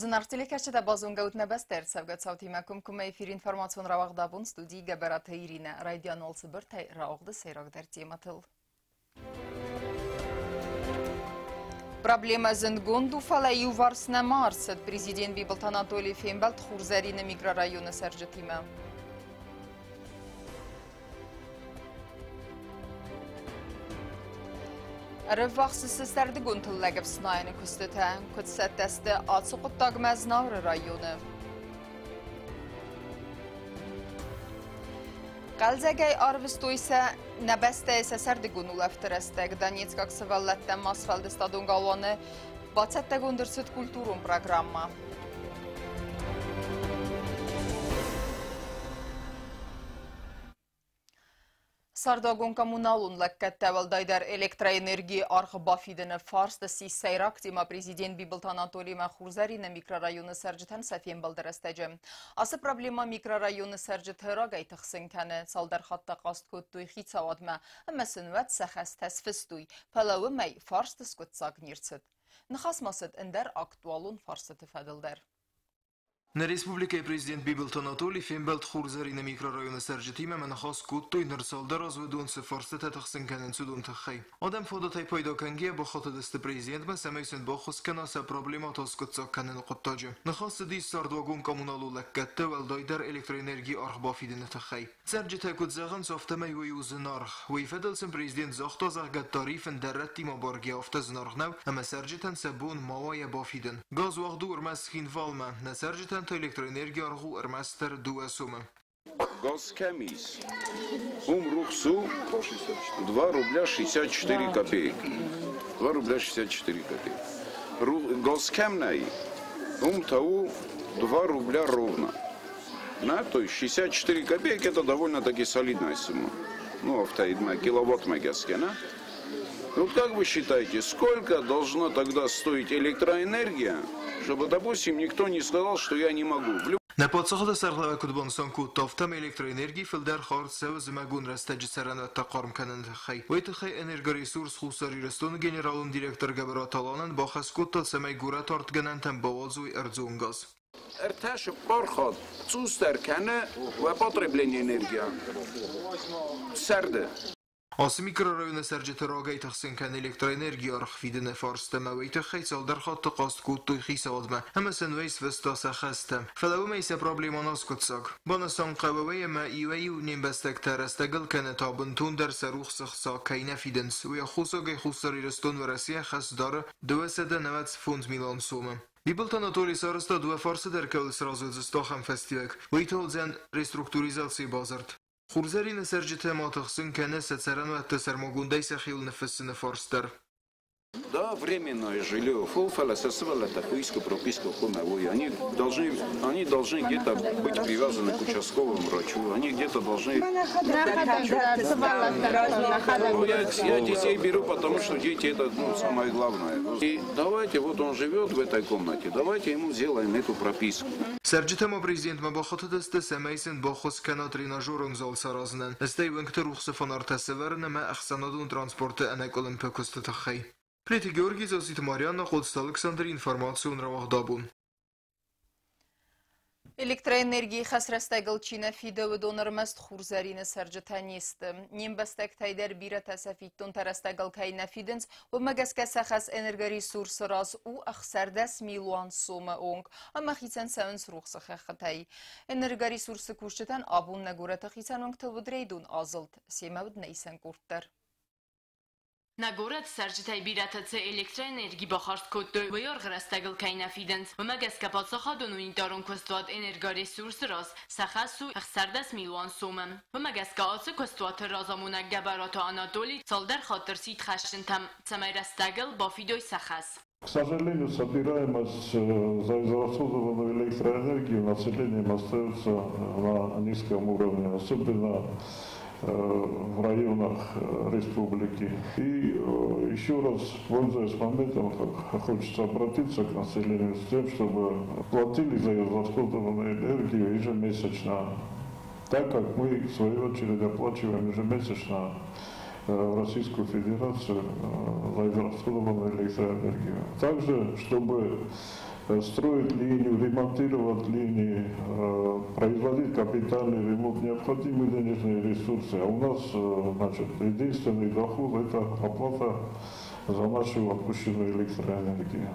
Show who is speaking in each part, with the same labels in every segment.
Speaker 1: Зынаргъ телекӕсджытӕ, базонгӕ ут нӕ бӕстӕ ӕрцӕугӕ цаутимӕ. Комкоммӕ эфир информацион рауагъд «Абон», студийы Гӕбӕраты Иринӕ. Райдиан уал цыбыртӕй рауагъды сӕйрагдӕр темӕтыл. Проблемӕ зындгонд у, фӕлӕ иуварс нӕма ӕрцыд. Президент Бибылты Анатолий фембӕлд Хурзӕрины микрорайоны цӕрджытимӕ. Ӕрӕввахс сты сӕрдыгон тыллӕг ӕфснайыны куыстытӕ. Куыд цӕттӕ сты ацы хъуыддагмӕ Знауыры районы? Хъӕлдзӕгӕй арвыстой сӕ нӕ бӕстӕйы сӕ сӕрдыгон улӕфты рӕстӕг. Донецкаг сывӕллӕттӕм ма сфӕлдыстадон галуаны бацӕттӕгонд ӕрцыд культурон программӕ. Цардуагон коммуналон лӕггӕдтӕ, уӕлдайдӕр электроэнергийы аргъ бафидыны фарст ссис сӕйраг темӕ президент Бибылты Анатолимӕ Хурзӕрины микрорайоны цӕрджытӕн сӕ фембӕлды рӕстӕджы. Ацы проблемӕ микрорайоны цӕрджыты рагӕй тыхсын кӕны. Цалдӕр хатты хъаст кодтой хицауадмӕ ӕмӕ сын уӕд сӕ хӕстӕ сфыстой, фӕлӕ уымӕй фарст скъуыддзаг не рцыд. Ныхас ма цыд ӕндӕр актуалон фарстыты фӕдыл дӕр.
Speaker 2: Нӕ республикӕйы президент Бибылты Анатолий фембӕлд Хурзӕрины микрорайоны цӕрджытимӕ ӕмӕ ныхас кодтой, ныр цалдӕр азы уыдон цы фарстытӕ тыхсын кӕнынц, уыдон тыххӕй. Адӕм фадатӕй пайда кӕнгӕйӕ бахатыдысты президентмӕ, цӕмӕй сын баххуыс кӕна сӕ проблемӕтӕ скъуыддзаг кӕныны хъуыддаджы. Ныхас цыдис цардуагон коммуналон лӕггӕдты, уӕлдайдӕр электроэнергийы аргъ бафидыны тыххӕй. Цӕрджытӕ куыд зӕгъынц, афтӕмӕй уый у зынаргъ. Уый фӕдыл сын президент загъта, зӕгъгӕ, тариф ӕндӕр рӕттимӕ баргӕ афтӕ зынаргъ нӕу, ӕмӕ цӕрджытӕн сӕ бон ма уа йӕ бафидын. Газ уагъд у ӕрмӕст Цхинвалмӕ, нӕ цӕрджытӕн та электроэнергийы аргъ у ӕрмӕстдӕр 2 сомы.
Speaker 3: Газ кӕм ис, уым рухс у 2 рубля 64 копейки. 2 рубля 64 копейки. Газ кӕм нӕй, уым та у 2 рубля ровно. Да, то есть 64 копейки это довольно-таки солидная сумма. Ну, афтӕ киловаттмӕ гӕсгӕ, нӕ? Вот как вы считаете, сколько должна тогда стоить электроэнергия, чтобы, допустим, никто не сказал, что я не могу?
Speaker 2: Нӕ паддзахады сӕргълӕууӕг куыд банысан кодта, афтӕмӕй электроэнергийы фылдӕр хардз цӕуы зымӕгон рӕстӕджы цӕрӕнуӕттӕ хъарм кӕныны тыххӕй. Уый тыххӕй Энергоресурс Хуссар Ирыстоны генералон директор Гӕбӕраты Аланӕн бахӕс кодта, цӕмӕй горӕты артгӕнӕнтӕм бауадзой ӕрдзон газ.
Speaker 3: 3-4 хатт цъусдӕр кӕны уӕ потребление энергия сӕрды.
Speaker 2: Ацы микрорайоны цӕрджыты рагӕй тыхсын кӕны электроэнергийы аргъ фидыны фарст ӕмӕ уый тыххӕй цалдӕр хатты хъаст кодтой хицауадмӕ ӕмӕ сын уый сфыста сӕ хӕстӕ. Фӕлӕ уымӕй сӕ проблемӕ нӕ скъуыддзаг. Банысан хъӕуы уый, ӕмӕ иуӕй-иу не мбӕстӕгтӕ рӕстӕгыл кӕнӕ та бынтондӕр сӕ рухсы хца кӕй нӕ фидынц, уый аххосагӕй Хуссар Ирыстон Уӕрӕсейӕ хӕс дары 295 милуан сомы. Бибылты Анатолий сарӕзта, дыууӕ фарсы дӕр кӕуыл сразы уыдзысты, ахӕм фӕстиуӕг. Уый та уыдзӕн реструктуризацийы бадзырд. Хурзӕрины цӕрджытӕ ма тыхсын кӕны сӕ цӕрӕнуӕтты сӕрмагондӕй сӕхиуыл ныффыссыны фарст дӕр.
Speaker 3: Да, временное жилье, фӕлӕ сӕ сывӕллӕттӕ хуискы прописка хъуамӕ уой. Они должны где-то быть привязаны к участковому врачу, они где-то должны. Ну, я детей беру, потому что дети это, ну, самое главное. И давайте, вот он живет в этой комнате, давайте ему сделаем эту прописку.
Speaker 2: Цӕрджытӕ ма президентмӕ бахатыдысты, цӕмӕй сын баххуыс кӕна тренажерон зал саразынӕн, стӕй уынгты рухсы фонартӕ сӕвӕрын ӕмӕ ӕхсӕнадон транспорты ӕнӕкъуылымпы куысты тыххӕй. Плиты Георгий, Зассеты Марианна, Хъоцыты Александр, информацион рауагъд «Абон».
Speaker 1: Электроэнергийы хӕс рӕстӕгыл чи нӕ фиды, уыдон ӕрмӕст Хурзӕрины цӕрджытӕ не сты. Не мбӕстӕгтӕй дӕр бирӕтӕ сӕ фиддонтӕ рӕстӕгыл кӕй нӕ фидынц, уымӕ гӕсгӕ сӕ хӕс энергоресурсы раз у 16 милуан сомы онг ӕмӕ хицӕн цӕуынц рухсы хӕххытӕй. Энергоресурсы кусджытӕн абон нӕ горӕты хицӕн уынгтыл уыд рейдон азылд. Семӕ уыд нӕ исӕн къорд дӕр.
Speaker 4: Нӕ горӕты цӕрджытӕй бирӕтӕ цы электроэнерги бахардз кодтой, уый аргъ рӕстӕгыл кӕй нӕ фидынц, уымӕ гӕсгӕ паддзахадон унитарон куыстуат «Энергоресурсы» раз сӕ хӕс у 16 милуан сомы. Уымӕ гӕсгӕ ацы куыстуаты разамонӕг Гӕбӕраты Анатолий цалдӕр хатты ӕрсидт хӕсджынтӕм, цӕмӕй рӕстӕгыл бафидой сӕ хӕс.
Speaker 5: К сожалению, собираемость за израсходованную электроэнергию населением остается на низком уровне, особенно в районах республики. И еще раз, пользуясь моментом, хочется обратиться к населению с тем, чтобы платили за израсходованную энергию ежемесячно, так как мы, в свою очередь, оплачиваем ежемесячно в Российскую Федерацию за израсходованную электроэнергию. Также, чтобы Строить линию, ремонтировать линии, производить капитальный ремонт, необходимы денежные ресурсы. А у нас, значит, единственный доход – это оплата за нашу отпущенную электроэнергию.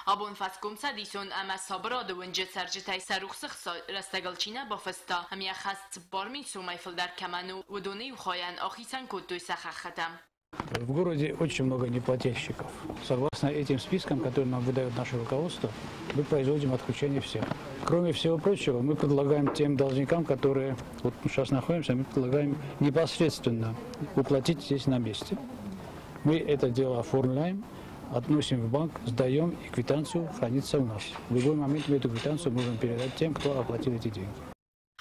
Speaker 4: Абон фӕскомцӕдисон ӕмӕ сабырады уынджы цӕрджытӕй сӕ рухсы хца рӕстӕгыл чи нӕ бафыста ӕмӕ йӕ хӕс 4000 сомӕй фылдӕр кӕмӕн у, уыдоны иу хайӕн ахицӕн кодтой сӕ хӕххытӕ.
Speaker 6: В городе очень много неплательщиков. Согласно этим спискам, которые нам выдает наше руководство, мы производим отключение всех. Кроме всего прочего, мы предлагаем тем должникам, которые вот мы сейчас находимся, мы предлагаем непосредственно уплатить здесь на месте. Мы это дело оформляем, относим в банк, сдаем, и квитанцию хранится у нас. В любой момент мы эту квитанцию можем передать тем, кто оплатил эти деньги.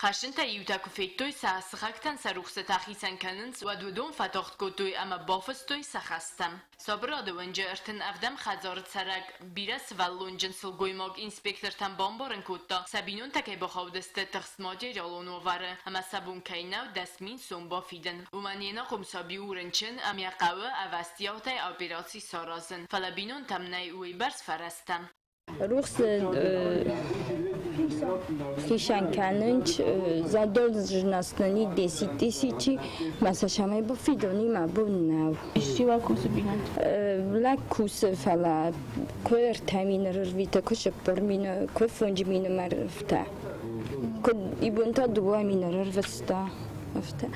Speaker 4: Хӕсджынтӕй иутӕ куы федтой, сӕ сыхӕгтӕн сӕ рухсытӕ хицӕн кӕнынц, уӕд уыдон фӕтагъд кодтой ӕмӕ бафыстой сӕ хӕстӕ. Сабырады уынджы 37-ӕм хӕдзары цӕрӕг бирӕсывӕллонджын сылгоймаг инспектортӕн бамбарын кодта, сӕ бинонтӕ кӕй бахаудысты тыхст материалон уавӕры ӕмӕ сӕ бон кӕй нӕу 10 000 сом бафидын. Уымӕн йе нахъом саби у рынчын ӕмӕ йӕ хъӕуы ӕвӕстиатӕй операци саразын. Фӕлӕ бинонтӕм нӕй уыйбӕрц фӕрӕзтӕ.
Speaker 7: Рухс хицӕн кӕнынц задолженностни 10 000, ма сӕ цӕмӕй бафидон, мӕ бон нӕу.
Speaker 8: Исчи уӕ кусы бинонты?
Speaker 7: Лӕг кусы, фӕлӕ куы 3 000 ӕрвиты, куы 40 000, куы 5 000 мӕ ӕрвта. Куы ибон та 2000 ӕрвыста. Афтӕ.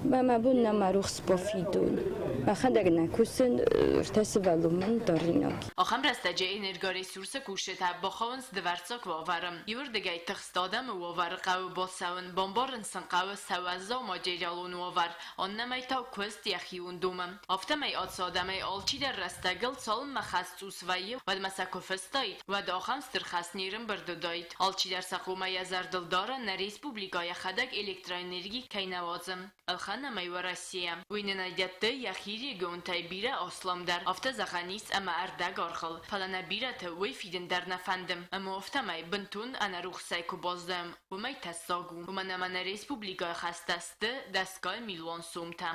Speaker 7: Мӕ бон нӕ ма рухс бафидон. Мӕхӕдӕг нӕ кусын, ӕртӕ сывӕллонмӕ даринаг.
Speaker 4: Ахӕм рӕстӕджы Энергоресурсы кусджытӕ бахауынц дывӕрццаг уавӕры. Иуырдыгӕй тыхст адӕмы уавӕры хъӕуы бацӕуын, бамбарын сын хъӕуы сӕ уӕззау материалон уавӕр, аннӕмӕй та куыст йӕхион домы. Афтӕмӕй ацы адӕмӕй алчидӕр рӕстӕгыл, цалынмӕ хӕс цъус вӕййы, уӕдмӕ сӕ куы фыстаид, уӕд ахӕм стыр хӕс не рӕмбырд уыдаид. Алчидӕр сӕ хъуамӕ йӕ зӕрдыл дара, нӕ республикӕ йӕхӕдӕг электроэнерги кӕй нӕ уадзы. Ӕлхӕнӕм ӕй Уӕрӕсейӕ. Уый нын ӕй дӕтты йӕхи регионтӕй бирӕ асламдӕр, афтӕ зӕгъӕн ис, ӕмӕ ӕрдӕгаргъыл. Фӕлӕ нӕ бирӕты уый фидын дӕр нӕ фӕнды. Ӕмӕ афтӕмӕй бынтон ӕнӕрухсӕй куы баззайӕм, уымӕй тӕссаг у. Уымӕн ӕмӕ нӕ республикӕйы хӕстӕ сты дӕсгай милуан сомтӕ.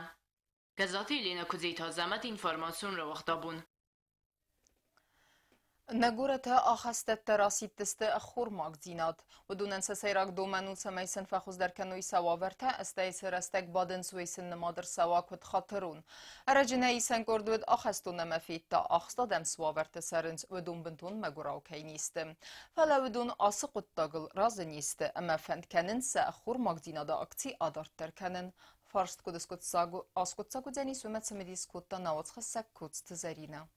Speaker 4: Гӕззаты Еленӕ, Куыдзеты Азӕмӕт, информацион рауагъд «Абон».
Speaker 1: Нӕ горӕты ахӕстӕттӕ расидтысты ӕххормагдзинад. Уыдонӕн сӕ сӕйраг домӕн у, цӕмӕй сын фӕхуыздӕр кӕной сӕ уавӕртӕ, стӕй цы рӕстӕг бадынц, уый сын нымад ӕрцӕуа куыд хатырон. Ӕрӕджы нӕ исӕн къорд уыд ахӕстон ӕмӕ федта, ахст адӕм цы уавӕрты цӕрынц, уыдон бынтон мӕгуырау кӕй не сты. Фӕлӕ уыдон ацы хъуыддагыл разы не сты ӕмӕ фӕнд кӕнынц сӕ ӕххормагдзинады акци адарддӕр кӕнын. Фарст куыд аскъуыддзаг уыдзӕнис, уымӕ цымыдис кодта нӕ уацхӕссӕг Коцты Зӕринӕ.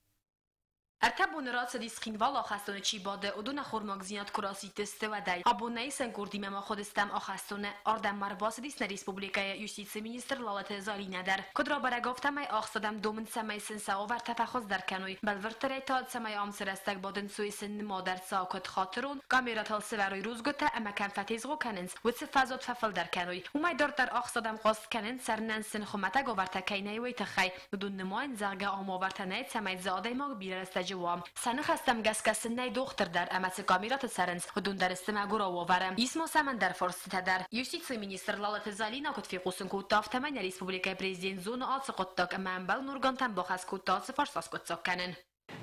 Speaker 9: 3 боны рацыдис, Цхинвалы ахӕстоны чи бады, уыдон ӕххормагдзинад куы расидтысты, уӕдӕй. Абон нӕ исӕн къордимӕ мах уыдыстӕм ахӕстоны. Ардӕм ма ӕрбацыдис нӕ республикӕйы юстицийы министр Лалыты Залинӕ дӕр. Куыд рабӕрӕг, афтӕмӕй ахст адӕм домынц, цӕмӕй сын сӕ уавӕртӕ фӕхуыздӕр кӕной. Бӕлвырддӕрӕй та, цӕмӕй ам цы рӕстӕг бадынц, уый сын нымад ӕрцӕуа куыд хатырон, камерӕтыл сӕвӕрой рудзгуытӕ ӕмӕ кӕм фӕтезгъо кӕнынц, уыцы фӕзуат фӕфылдӕр кӕной. Уымӕй дарддӕр ахст адӕм хъаст кӕнынц, цӕрынӕн сын хуымӕтӕг уавӕртӕ кӕй нӕй, уый тыххӕй. Уыдон нымайынц, зӕгъгӕ, ам уавӕртӕ нӕй, цӕмӕй дзы адӕймаг бирӕ рӕстӕджы уа. Сӕ ныхӕстӕм гӕсгӕ сын нӕй дохтыр дӕр ӕмӕ цы камерӕты цӕрынц, уыдон дӕр сты мӕгуырау уавӕры. Ис ма сӕм ӕндӕр фарстытӕ дӕр. Юстицийы министр Лалыты Залинӕ куыд фехъусын кодта, афтӕмӕй нӕ республикӕйы президент зоны ацы хъуыддаг ӕмӕ ӕмбӕлон органтӕм бахӕс кодта ацы фарст аскъуыддзаг кӕнын.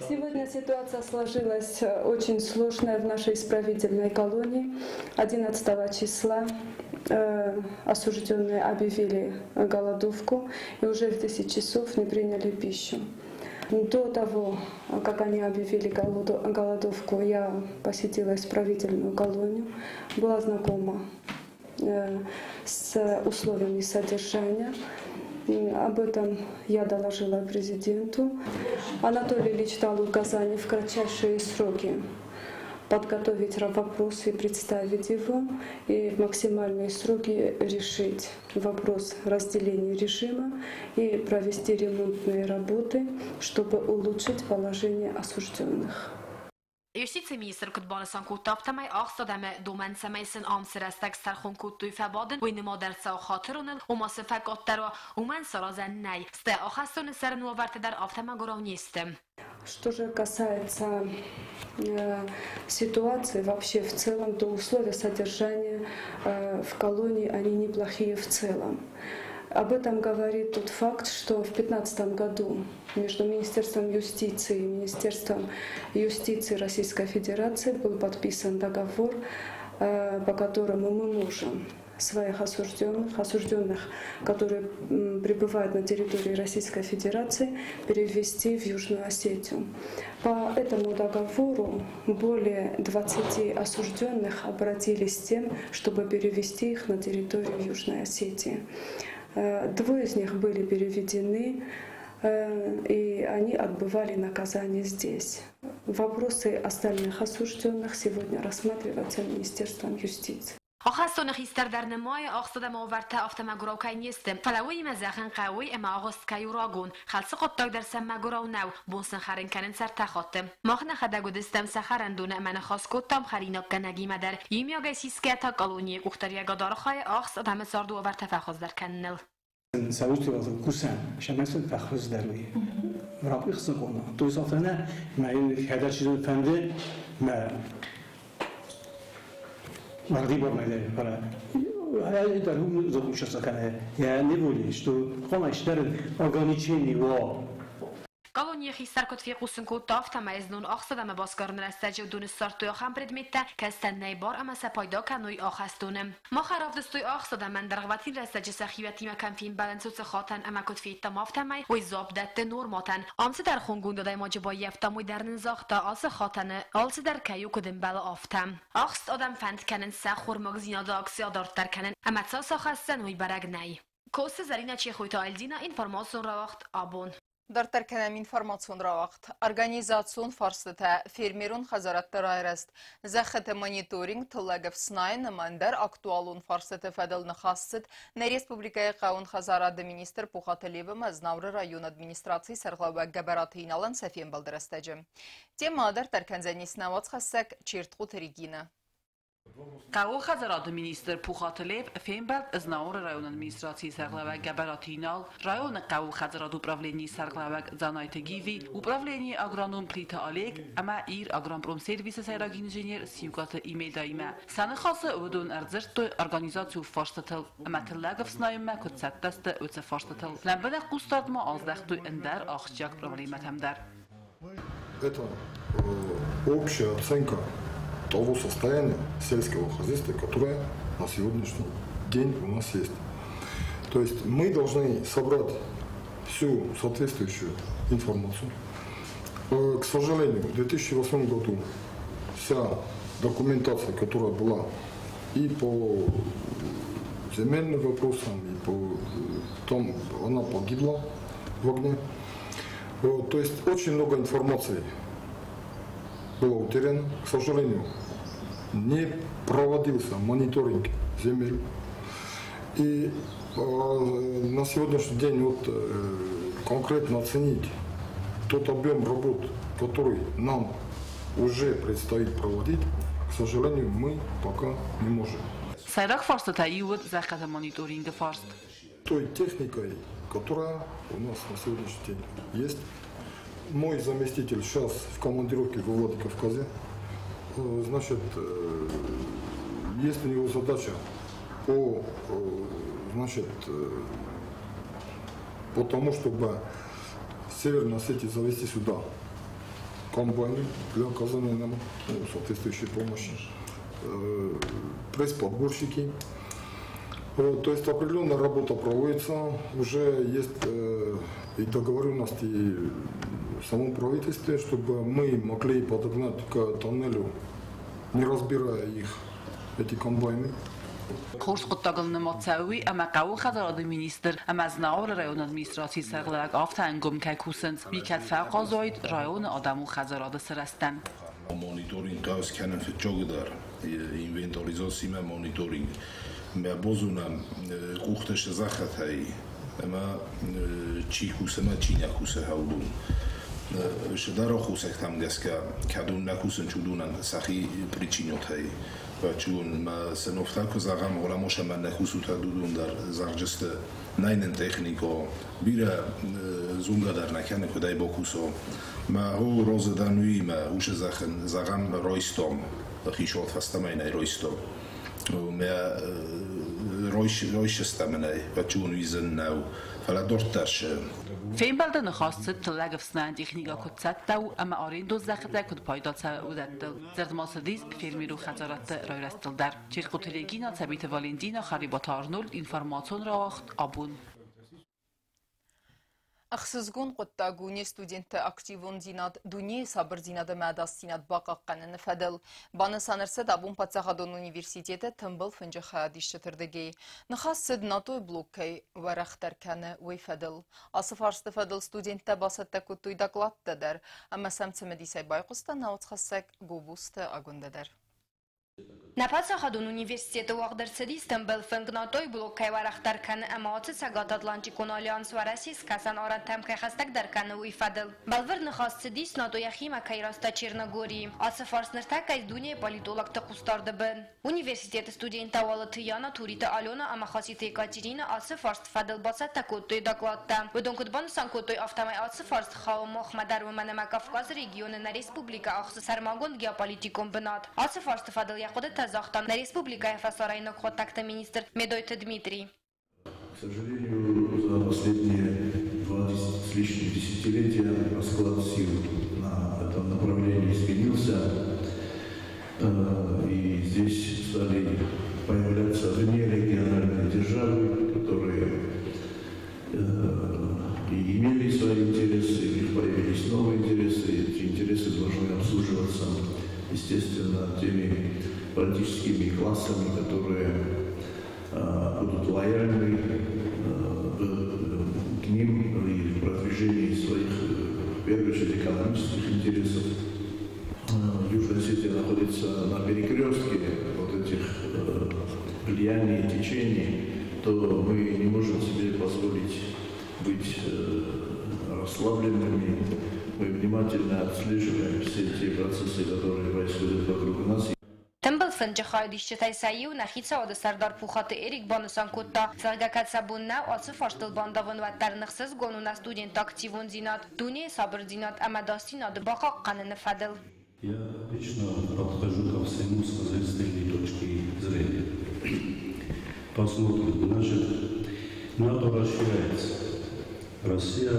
Speaker 10: Сегодня ситуация сложилась очень сложная в нашей исправительной колонии. 11 числа осужденные объявили голодовку и уже в 10 часов не приняли пищу. До того, как они объявили голодовку, я посетила исправительную колонию, была знакома с условиями содержания. Об этом я доложила президенту. Анатолий Ильич дал указание в кратчайшие сроки подготовить вопрос и представить его, и в максимальные сроки решить вопрос разделения режима и провести ремонтные работы, чтобы улучшить положение осужденных.
Speaker 9: Юстицийы министр куыд банысан кодта, афтӕмӕй ахст адӕмы домӕн, цӕмӕй сын ам цы рӕстӕг стӕрхон кодтой фӕбадын, уый нымад ӕрцӕуа хатыроныл, ома сын фӕкъаддӕр уа, уымӕн саразӕн нӕй. Стӕй ахӕстоны цӕрыны уавӕртӕ дӕр афтӕ мӕгуырау не сты.
Speaker 10: Что же касается ситуации вообще в целом, то условия содержания в колонии, они неплохие в целом. Об этом говорит тот факт, что в 2015 году между Министерством юстиции и Министерством юстиции Российской Федерации был подписан договор, по которому мы можем своих осужденных, которые пребывают на территории Российской Федерации, перевести в Южную Осетию. По этому договору более 20 осужденных обратились с тем, чтобы перевести их на территорию Южной Осетии. Двое из них были переведены, и они отбывали наказание здесь. Вопросы остальных осужденных сегодня рассматриваются Министерством юстиции.
Speaker 9: Ахӕстоны хистӕр дӕр нымайы, ахст адӕмы уавӕртӕ афтӕ мӕгуырау кӕй не сты. Фӕлӕ уыимӕ зӕгъын хъӕуы, ӕмӕ агъуыст кӕй у рагон. Хӕлцы хъуыддаг дӕр сӕм мӕгуырау нӕу, бон сын хӕрын кӕнынц ӕртӕ хатты. Мах нӕхӕдӕг уыдыстӕм сӕ хӕрӕндоны ӕмӕ ныхас кодтам хӕринаггӕнӕгимӕ дӕр. Иумиагӕй сисгӕйӕ та колонийы къухдариуӕгад архайы ахст адӕмы царды уавӕртӕ фӕхуыздӕр кӕныныл. Колонийы хистӕр куыд фехъусын кодта, афтӕмӕй знон ахст адӕмы басгарыны рӕстӕджы уыдон ссардтой ахӕм предметтӕ, кӕцытӕн нӕй бар ӕмӕ сӕ пайда кӕной ахӕстоны. Мах ӕрӕвдыстой ахст адӕмӕн дӕргъвӕтин рӕстӕджы сӕ хиуӕттимӕ кӕм фембӕлынц, уыцы хатӕн ӕмӕ куыд федтам, афтӕмӕй уый дзуапп дӕтты нормӕтӕн. Ам цы тӕрхонгонд адӕймаджы баййӕфтам, уый дӕр нын загъта, ацы хатӕны алцыдӕр кӕй у куыд ӕмбӕлы, афтӕ. Ахст адӕм фӕнд кӕнынц сӕ ӕххормагдзинады акци адарддӕр кӕнын ӕмӕ цас ахӕсдзӕн, уый бӕрӕг нӕй. Коцты Зӕринӕ, Чехойты Альдина, информацион рауагъд «Абон».
Speaker 1: Дарддӕр кӕнӕм информацион рауагъд. Организацион фарстытӕ, фермерон хӕдзарадты райрӕзт, зӕххыты мониторинг, тыллӕг ӕфснайын ӕмӕ ӕндӕр актуалон фарстыты фӕдыл ныхас цыд нӕ республикӕйы хъӕууон хӕдзарады министр Пухаты Лев ӕмӕ Знауыры районы администрацийы сӕргълӕууӕг Гӕбӕраты Иналӕн сӕ фембӕлды рӕстӕджы. Темӕ дарддӕр кӕндзӕнис нӕ уацхӕссӕг Чертхъуты Регинӕ.
Speaker 8: Хъӕууон хӕдзарады министр Пухаты Лев фембӕлд Знауыры районы администрацийы сӕргълӕууӕг Гӕбӕраты Инал, районы хъӕууон хӕдзарады управленийы сӕргълӕууӕг Дзанайты Гиви, управленийы агроном Плиты Олег ӕмӕ Ир агропромсервисы сӕйраг инженер Сиукъаты Имельдаимӕ. Сӕ ныхасы уыдон ӕрдзырдтой организацийы фарстытыл ӕмӕ тыллӕг ӕфснайынмӕ куыд цӕттӕ сты, уыцы фарстытыл. Лӕмбынӕг хъусдард ма аздӕхтой ӕндӕр ахсджиаг проблемӕтӕм дӕр.
Speaker 11: Это общая оценка того состояния сельского хозяйства, которое на сегодняшний день у нас есть. То есть мы должны собрать всю соответствующую информацию. К сожалению, в 2008 году вся документация, которая была и по земельным вопросам, и по там, она погибла в огне. То есть очень много информации было утеряно. К сожалению, не проводился мониторинг земель. И на сегодняшний день вот, конкретно оценить тот объем работ, который нам уже предстоит проводить, к сожалению, мы пока не можем.
Speaker 8: Сӕйраг фарстатӕй иу уыд зӕххыты мониторингы фарст.
Speaker 11: Той техникой, которая у нас на сегодняшний день есть. Мой заместитель сейчас в командировке во Владикавказе. Значит, есть у него задача по, значит, по тому, чтобы с Северной Осетии завести сюда комбайны для оказания нам, ну, соответствующей помощи, пресс-подборщики. То есть определенная работа проводится, уже есть и договоренности в самом правительстве, чтобы мы могли подогнать к тоннелю, не разбирая их, эти комбайны.
Speaker 8: Хорз хъуыддагыл нымад цӕуы уый, ӕмӕ хъӕууон хӕдзарады министр ӕмӕ Знауыры районы администрацийы сӕргълӕууӕг афтӕ ӕнгом кӕй кусынц, уый кӕд фӕахъаз уаид районы адӕмон хӕдзарады сырӕзтӕн.
Speaker 3: Мониторинг хъӕуы скӕнын фыццагдӕр, инвентаризацимӕ мониторинг. Мӕ базонӕм къухты цы зӕххытӕ ӕмӕ чи кусы ӕмӕ чи нӕ кусы уыдон. Цыдӕр аххосӕгтӕм гӕсгӕ, кӕдон нӕ кусынц, уыдонӕн сӕхи причинӕтӕй. Бачуон мӕ сын афтӕ куы зӕгъӕм, оламос ӕмӕ нӕ кусут, уыдон дӕр зӕгъджысты, нӕй нын техникӕ, бирӕ зонгӕ дӕр нӕ кӕны, куыд ӕй бакуса. Мӕ хо разы дӕн уыимӕ, уыцы зӕххын зӕгъӕм райстам, хицауад фӕстӕмӕ нӕ райста. Мӕ
Speaker 12: Райсыстӕм ӕй, уыдзӕн нӕу, фӕлӕ дарддӕр сы.
Speaker 8: Фембӕлды ныхас цыд тыллӕгӕфснайӕн техникӕ куыд цӕттӕ у ӕмӕ арендон зӕххытӕ куыд пайда цӕуы, уыдӕттыл. Дзырд ма цыдис фермерон хӕдзарадты райрӕзтыл дӕр. Черкъуты Регина, Цӕбиты Валентина, Харебаты Арнольд, информацион рауагъд «Абон».
Speaker 1: Ӕхсызгон хъуыддаг у не студентты активондзинад дунейы сабырдзинад ӕмӕ ӕдасдзинад бахъахъхъӕныны фӕдыл. Банысан ӕрцыд абон паддзахадон университеты тымбыл фынджы хайадисджыты рдыгӕй. Ныхас цыд НАТО-йы блок кӕй уӕрӕхдӕр кӕны, уый фӕдыл. Ацы фарсты фӕдыл студенттӕ бацӕттӕ кодтой докладтӕ дӕр ӕмӕ сӕм цымыдисӕй байхъуыста нӕ уацхӕссӕг Гобозты Агуындӕ дӕр.
Speaker 13: Нӕ паддзахадон университеты уагъд ӕрцыдис тымбыл фынг НАТО-йы блок кӕй уӕрӕхдӕр кӕны ӕмӕ ацы Цӕгататлантикон альянс Уӕрӕсейы скӕсӕн арӕнтӕм кӕй хӕстӕгдӕр кӕны, уый фӕдыл. Бӕлвырд ныхас цыдис НАТО йӕхимӕ кӕй райста Черногорийы. Ацы фарст ныртӕккӕ ис дунейы политологты хъусдарды бын. Университеты студенттӕ Уалыты Яна, Туриты Алена ӕмӕ Хаситы Екатерина ацы фарсты фӕдыл бацӕттӕ кодтой докладтӕ. Уыдон куыд банысан кодтой, афтӕмӕй ацы фарст хауы махмӕ дӕр, уымӕн ӕмӕ Кавказы регионы нӕ республикӕ ахсы сӕрмагонд геополитикон бынат. Ацы фарсты фӕдыл йӕ хъуыдытӕ загъта нӕ республикӕйы фӕсарӕйнаг хъуыддӕгты министр Медойты Дмитрий.
Speaker 14: К сожалению, за последние 2 с лишним десятилетия расклад сил на этом направлении изменился. И здесь стали появляться внерегиональные державы, которые и имели свои интересы, и у них появились новые интересы, и эти интересы должны обслуживаться, естественно, теми политическими классами, которые будут лояльны к ним и в продвижении своих, в первую очередь, экономических интересов. Южная Осетия находится на перекрестке вот этих влияний и течений, то мы не можем себе позволить быть расслабленными. Мы внимательно отслеживаем все те процессы, которые происходят вокруг нас.
Speaker 13: Тымбыл фынджы хайадисджытӕй сӕ иу нӕ хицауады сӕрдар Пухаты Эрик банысан кодта, зӕгъгӕ, кӕд сӕ бон нӕу ацы фарстыл бандавын, уӕддӕр ӕхсызгон у нӕ студентты активондзинад, дунейы сабырдзинад ӕмӕ ӕдасдзинады бахъахъхъӕныны фӕдыл.
Speaker 15: Я лично подхожу ко всему с хозяйственной точки зрения. Посмотрим. Значит, НАТО расширяется. Россия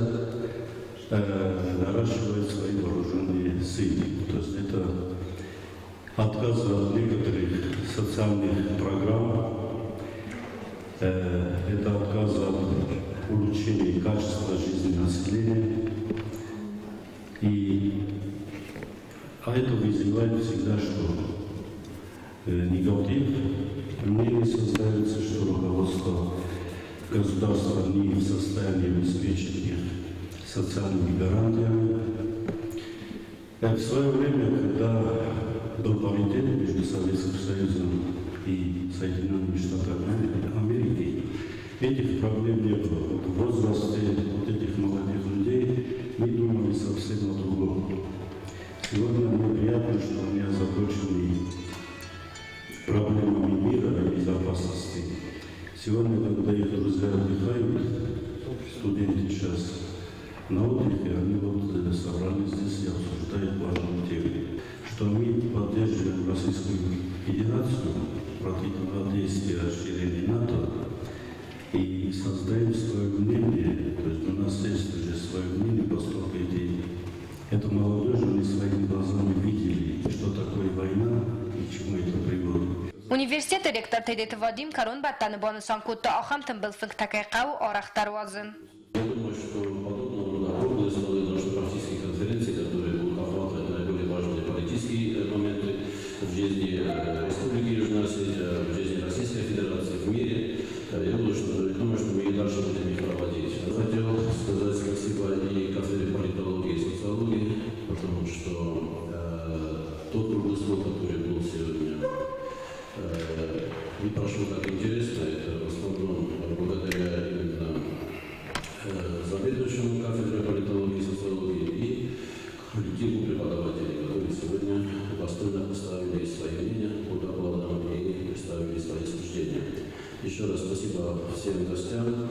Speaker 15: наращивает свои вооруженные силы. То есть это отказ от некоторых социальных программ, это отказ от улучшения качества жизни населения. А это вызывает всегда что? Негатив, мнение создается, что руководство государства не в состоянии обеспечить их социальными гарантиями. В свое время, когда был паритет между Советским Союзом и Соединенными Штатами Америки, этих проблем не было. Вот в возрасте вот этих молодых людей мы думали совсем о другом. Сегодня мне приятно, что они озабочены проблемами мира и безопасности. Сегодня, когда их друзья отдыхают, студенты сейчас на отдыхе, они вот собрались здесь и обсуждают важную тему, что мы поддерживаем Российскую Федерацию противодействия расширению НАТО и создаем свое мнение, то есть у нас есть уже свое мнение, поскольку эта молодежь, они своими глазами видели, что такое война и к чему это приводит.
Speaker 13: Университеты ректор Тедеты Вадим кӕронбӕттӕны банысан кодта, ахӕм тымбыл фынгтӕ кӕй хъӕуы арӕхдӕр уадзын.
Speaker 16: Я думаю, что подобного рода круглые столы, научно-практические конференции, которые будут охватывать наиболее важные политические моменты в жизни Республики Южная Осетия, в жизни Российской Федерации, в мире, я думаю, что мы и дальше будем их проводить. Хотел сказать спасибо и кафедре политологии и социологии, потому что тот круглый стол, который был сегодня, не прошел так интересно. Это в основном благодаря именно заведующему кафедрой политологии и социологии и коллективу преподавателей, которые сегодня достойно поставили свои мнения по докладам и представили свои суждения. Еще раз спасибо всем гостям.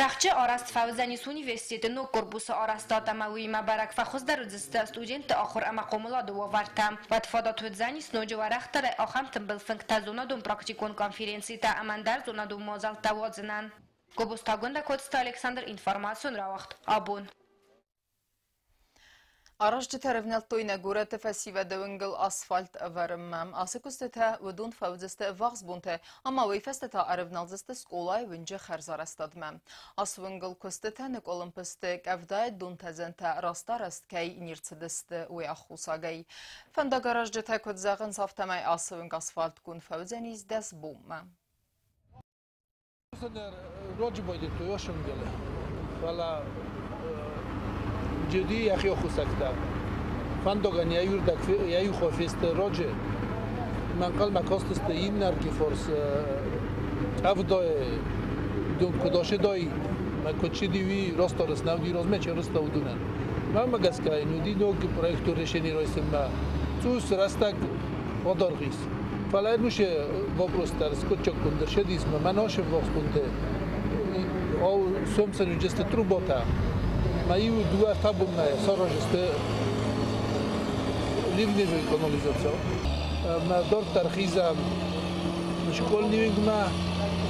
Speaker 13: Рӕхджы арӕзт фӕуыдзӕнис университеты ног корпусы арӕзтад ӕмӕ уыимӕ бӕрӕг фӕхуыздӕр уыдзысты студентты ахуыр ӕмӕ хъомылады уавӕртӕ. Уӕд фадат уыдзӕнис ноджы уӕрӕхдӕрӕй ахӕм тымбыл фынгтӕ, зонадон-практикон конференцитӕ ӕмӕ ӕндӕр зонадон мадзӕлттӕ уадзынӕн. Гобозты Агуындӕ, Коцты Александр, информацион рауагъд «Абон».
Speaker 1: Аразджытӕ рывнӕлдтой нӕ горӕты фӕсивӕды уынгыл асфальт ӕвӕрынмӕ. Ацы куыстытӕ уыдон фӕуыдзысты ӕввахс бонтӕ ӕмӕ уый фӕстӕ та ӕрывналдзысты скъолайы уынджы хӕрзарӕзтадмӕ. Ацы уынгыл куыстытӕ ныкъуылымпы сты, къӕвдайы донтӕдзӕнтӕ раст-арӕзт кӕй не рцыдысты, уый аххосагӕй. Фӕндагаразджытӕ куыд зӕгъынц, афтӕмӕй ацы уынг асфальтгонд фӕуыдзӕнис 10 бонмӕ.
Speaker 17: Роджы байдыдтой осынгелы, фӕлӕ джеди йӕхи оххуысӕгтӕ. Фӕндагӕн йӕ иуырдӕг йӕ иу хой фесты роджы. Мӕнхъӕлмӕ кастысты иннӕрги форс къӕвдайы дон куыд асыдай, мӕ куыд сыди, уый растарыс нӕ уыди размӕ чи рыста уыдонӕн. Мӕнмӕ гӕсгӕ йын уыди ног проектон решени райсынмӕ. Цъус рӕстӕг адаргъ ис. Фӕлӕ ӕнусы вопрос дӕр скъуыдджаггонд ӕрцыдис ӕмӕ мӕн асыввахсгондты ау сомсӕн уыдысты трубатӕ. Мӕ иу дыууӕ-ӕртӕ бонмӕ сараздзысты ливневой канализаци. Мӕ дарддӕр хизӕм школьный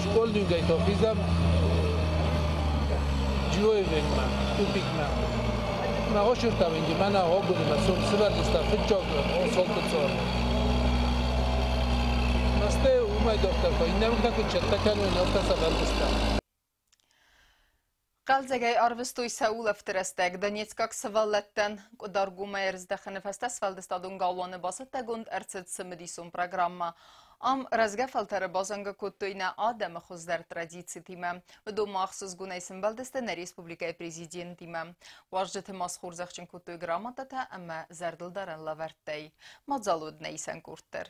Speaker 17: школьныйгӕй та хизӕм Джиоевенгмӕ, тупикмӕ. Мӕ асырдтам инди мӕнӕ абоны сом сывӕрдзыстӕ фыццаг асфальты цар. Мӕстӕй уымӕй дарддӕр та иннӕ уынгтӕ куыд цӕттӕ кӕной, афтӕ сӕвӕрдзыстӕм.
Speaker 1: Хъӕлдзӕгӕй арвыстой сӕ улӕфты рӕстӕг донецкаг сывӕллӕттӕн. Къуыдаргомӕй ӕрыздӕхыны фӕстӕ сфӕлдыстадон галуаны бацӕттӕгонд ӕрцыд цымыдисон программӕ. Ам рӕзгӕ фӕлтӕры базонгӕ кодтой нӕ адӕмы хуыздӕр традицитимӕ. Уыдон ма ӕхсызгонӕй сӕмбӕлдысты нӕ республикӕйы президентимӕ. Уазджыты ма схорзӕхджын кодтой грамотатӕ ӕмӕ зӕрдылдарӕн лӕвӕрттӕй. Мадзал уыд нӕ исӕн къорд дӕр.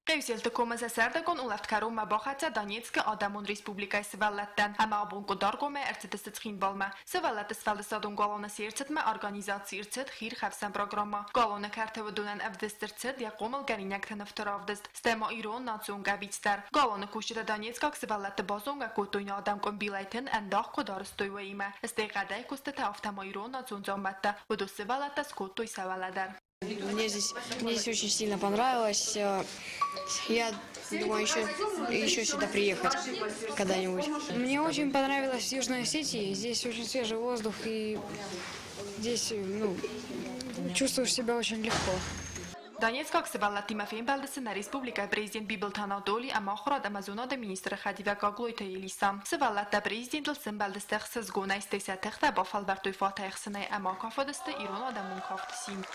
Speaker 9: Хъеуселты комы сӕ сӕрдыгон улӕфт кӕронмӕ бахӕццӕ Донецкы Адӕмон Республикӕйы сывӕллӕттӕн ӕмӕ абон Къуыдаргомӕй ӕрцыдысты Цхинвалмӕ. Сывӕллӕтты сфӕлдыстадон галуаны се рцыдмӕ организаци ӕрцыд хиирхӕфсӕн программӕ. Галуаны кӕрты уыдонӕн ӕвдыст ӕрцыд йӕ хъомылгӕнинӕгты нывты равдыст, стӕй ма ирон национ къӕбиц дӕр. Галуаны кусджытӕ донецкаг сывӕллӕтты базонгӕ кодтой нӕ адӕм къуымбилӕй тын ӕндах куыд арызтой, уыимӕ. Стӕй хъӕдӕй куыстытӕ, афтӕ ма ирон национ дзаумӕттӕ. Уыдон сывӕллӕттӕ скодтой сӕ уӕлӕ дӕр.
Speaker 18: Мне здесь очень сильно понравилось. Я думаю еще сюда приехать когда-нибудь. Мне очень понравилось в Южной Осетии. Здесь очень свежий воздух и здесь, ну, чувствуешь себя очень легко.
Speaker 9: Донецкаг сывӕллӕттимӕ фембӕлдысты нӕ республикӕйы президент Бибылты Анатоли ӕмӕ ахуырад ӕмӕ зонады министры хӕдивӕг Гаглойты Елиса. Сывӕллӕттӕ президентыл сӕмбӕлдысты ӕхсызгонӕй, стӕй сӕ тыхтӕ бафӕлвӕрдтой фатӕй ӕхсынӕй ӕмӕ акафыдысты ирон адӕмон кафт Симд.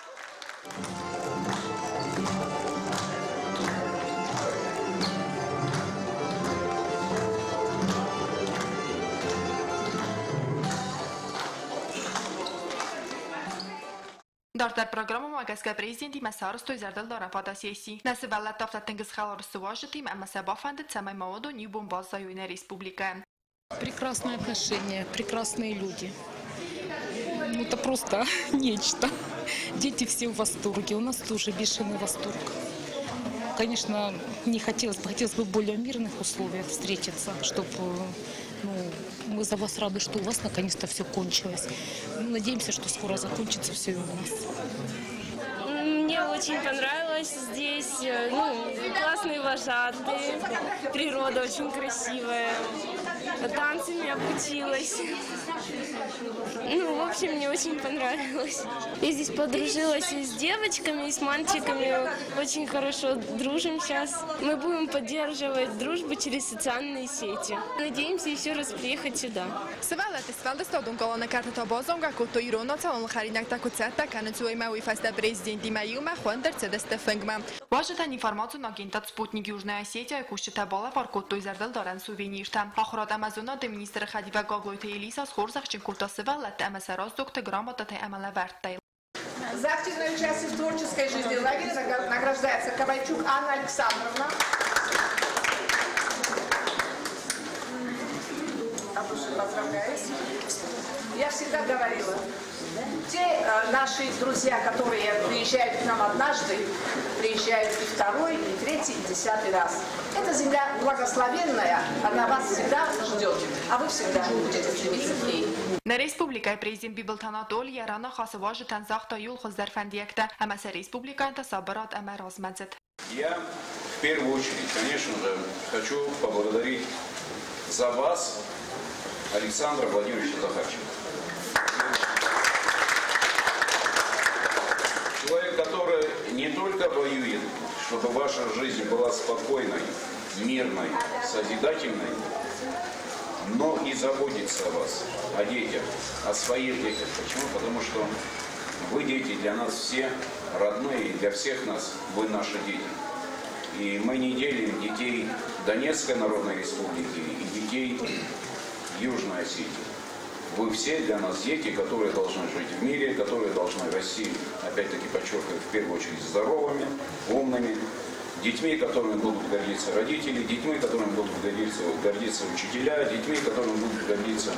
Speaker 9: Дарддӕр программӕмӕ гӕсгӕ президентимӕ сарӕзтой зӕрдылдарӕн фотосесси. Нӕ сывӕллӕттӕ афтӕ тынг схӕлар сты уазджытимӕ ӕмӕ сӕ бафӕндыд, цӕмӕй ма уыдон иу бон баззайой нӕ республикӕйы.
Speaker 19: Прекрасное отношение, прекрасные люди. Это просто нечто. Дети все в восторге, у нас тоже бешеный восторг. Конечно, не хотелось бы, хотелось бы в более мирных условиях встретиться, чтобы, ну, мы за вас рады, что у вас наконец-то все кончилось. Надеемся, что скоро закончится все и у нас.
Speaker 20: Мне очень понравилось здесь, ну, классные вожатые, природа очень красивая, танцами обучилась. Ну, в общем, мне очень понравилось. Я здесь подружилась и с девочками, и с мальчиками. Очень хорошо дружим сейчас. Мы будем поддерживать дружбу через социальные сети. Надеемся еще раз приехать сюда.
Speaker 21: Сывӕллӕтты сфӕлдыстадон галуаны кӕрты та базонгӕ кодтой ирон национ хӕринӕгтӕ куыд цӕттӕ кӕнынц, уыимӕ. Уый фӕстӕ президентимӕ иумӕ хуынд ӕрцыдысты фынгмӕ.
Speaker 9: Уазджытӕн информацион агентад «Спутник» Южная Осетия-йы кусджытӕ балӕвар кодтой зӕрдылдарӕн сувениртӕ. Ахуырад ӕмӕ зонады министры хӕдивӕг Гаглойты Елиса схорзӕхджын кодта сывӕллӕтты ӕмӕ сӕ раздзогты грамотатӕй ӕмӕ лӕвӕрттӕй.
Speaker 22: За активное участие в творческой жизни лагеря награждается Ковальчук Анна Александровна. От души поздравляю. Я всегда говорила, те наши друзья, которые приезжают к нам однажды, приезжают и второй, и третий, и десятый раз. Эта земля благословенная, она вас всегда ждет, а вы всегда будете стремиться к ней.
Speaker 21: Нӕ республикӕйы президент Бибылты Анатоли йӕ раныхасы уазджытӕн загъта иууыл хуыздӕр фӕндиӕгтӕ ӕмӕ сӕ республикӕйӕн та сабырад ӕмӕ размӕдзыд.
Speaker 3: Я в первую очередь, конечно же, хочу поблагодарить за вас Александра Владимировича Захарченко. Человек, который не только воюет, чтобы ваша жизнь была спокойной, мирной, созидательной, но и заботится о вас, о детях, о своих детях. Почему? Потому что вы, дети, для нас все родные, и для всех нас вы наши дети. И мы не делим детей Донецкой Народной Республики и детей Южной Осетии. Вы все для нас дети, которые должны жить в мире, которые должны расти, опять-таки подчеркиваю, в первую очередь здоровыми, умными, детьми, которыми будут гордиться родители, детьми, которыми будут гордиться учителя, детьми, которыми будут гордиться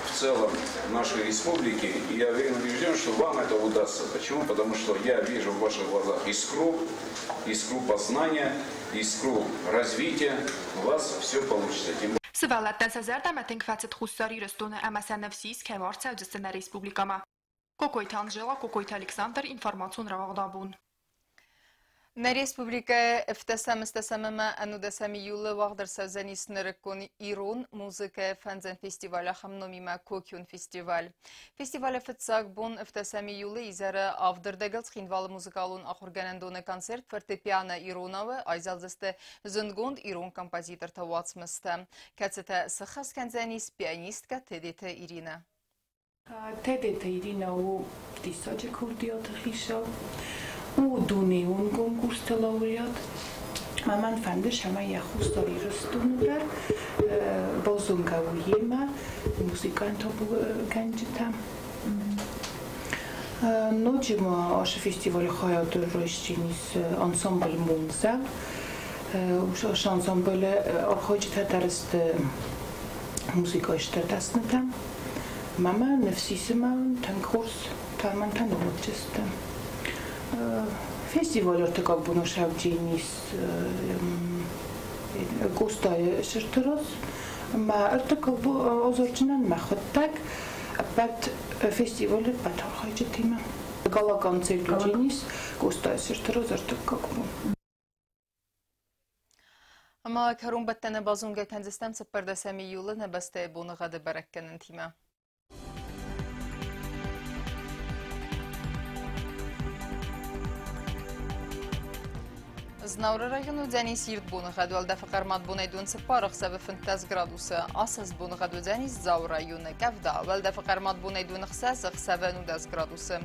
Speaker 3: в целом нашей республики. И я уверен, убежден, что вам это удастся. Почему? Потому что я вижу в ваших глазах искру, искру познания, искру развития. У вас все получится. Тем
Speaker 21: Сывӕллӕттӕн сӕ зӕрдӕмӕ тынг фӕцыд Хуссар Ирыстоны ӕмӕ сӕ ныфс ис, кӕй ӕрцӕудзысты нӕ республикӕмӕ. Кокойты Анжела, Кокойты Александр, информацион рауагъд абон.
Speaker 1: Нӕ республикӕйы ӕвддӕсӕм ӕстдӕсӕм ӕмӕ ӕнудӕсӕм июлы уагъд ӕрцӕудзӕнис нырыккон ирон музыкӕйы фӕндзӕм фестиваль ахӕм номимӕ Кокион фестиваль. Фестивалы фыццаг бон ӕвддӕсӕм июлы изӕры авдырдӕгыл Цхинвалы музыкалон ахуыргӕнӕндоны концерт фортепиано иронау-ы айзӕлдзысты зындгонд ирон композиторты уацмыстӕ, кӕцытӕ сыххӕст кӕндзӕнис пианисткӕ Тедеты Иринӕ.
Speaker 2: Тедеты Иринӕ у диссаджы курдиаты хицау. У дунеон конкурсты лауреат. Ӕмӕ мӕн фӕнды, цӕмӕй йӕ Хуссар Ирыстоны дӕр базонгӕ у йемӕ музыкантгӕнджытӕ. Ноджы ма ацы фестивалы хайад райсдзӕнис ансамбль «Монзӕл». Ацы ансамблы архайджытӕ дӕр сты музыкӕйы стыр дӕснытӕ. Мӕ мӕ ныфс исы мӕ тынг хорз тӕлмӕнтӕ ныууадздзысты. Фестиваль ӕртыккаг бон сӕвдженис Къостайы цырты раз. Ӕмӕ ӕртыккаг азарджынӕн мӕхуыдтӕг ӕппӕт фестивалы ӕппӕт архайджытимӕ. Гала-концерт уыдзӕнис Къостайы цырты раз ӕртыккаг бон.
Speaker 1: Ӕмӕ кӕронбӕттӕны базонгӕ кӕндзыстӕм 14 июлы нӕ бӕстӕйы боныгъӕды бӕрӕггӕнӕнтимӕ. Знауыры районы уыдзӕнис ирд боныгъӕд, уӕлдӕфы хъӕрмад бонӕй дон 4, ӕхсӕвы 15 градусы. Асӕст боныгъӕд уыдзӕнис Дзауы районы, къӕвда, уӕлдӕфы хъӕрмад бонӕй дон 6, ӕхсӕвы 19 градусы.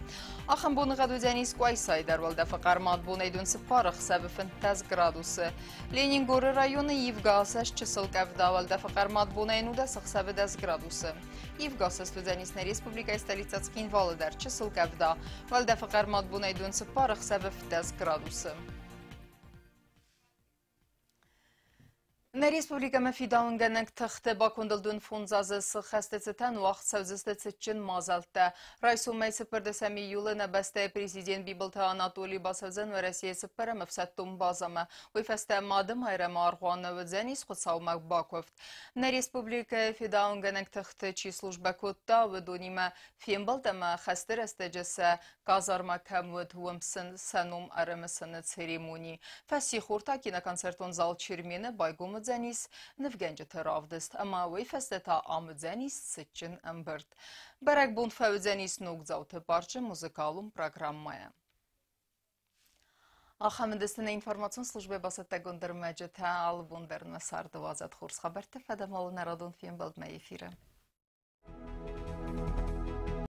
Speaker 1: Ахӕм боныгъӕд уыдзӕнис Къуайсайы дӕр, уӕлдӕфы хъӕрмад бонӕй дон 4, ӕхсӕвы 15 градусы. Ленингоры районы ивгӕ асӕст чысыл къӕвда, уӕлдӕфы хъӕрмад бонӕй 19, ӕхсӕвы 10 градусы. Ивгӕ асӕст уыдзӕнис нӕ республикӕйы столицӕ Цхинвалы дӕр, чысыл къӕвда, уӕлдӕфы хъӕрмад бонӕй дон 4, ӕхсӕвы 10 градусы. Нӕ республикӕмӕ фидауынгӕнӕг тыхты бакондыл дын 5 азы сыххӕсты цытӕн уагъд цӕудзысты цытджын мадзӕлттӕ. Райсомӕй 14 июлы нӕ бӕстӕйы президент Бибылты Анатолий бацӕудзӕн Уӕрӕсейы цыппӕрӕм ӕфсӕддон базӕмӕ. Уый фӕстӕ Мады Майрӕмы аргъуаны уыдзӕнис Хуыцаумӕ бакуывд. Нӕ республикӕйы фидауынгӕнӕг тыхты чи службӕ кодта, уыдонимӕ фембӕлд ӕмӕ хӕсты рӕстӕджы сӕ казарма кӕм уыд, уым сын сӕ ном ӕрымысыны церемони. Фӕссихор та киноконцертон зал Чермены байгом уыдзӕнис нывгӕнджыты равдыст ӕмӕ уый фӕстӕ та ам уыдзӕнис цытджын ӕмбырд. Бӕрӕгбон фӕуыдзӕнис Ногдзауты парчы музыкалон программӕйӕ. Ахӕм ӕндӕстӕ информацион службӕ бацӕттӕгонд ӕрмӕджытӕ алы бон дӕр нӕ царды уадзӕд хорз хабӕртты фӕдӕмӕлы народон фембӕлдмӕ эфиры.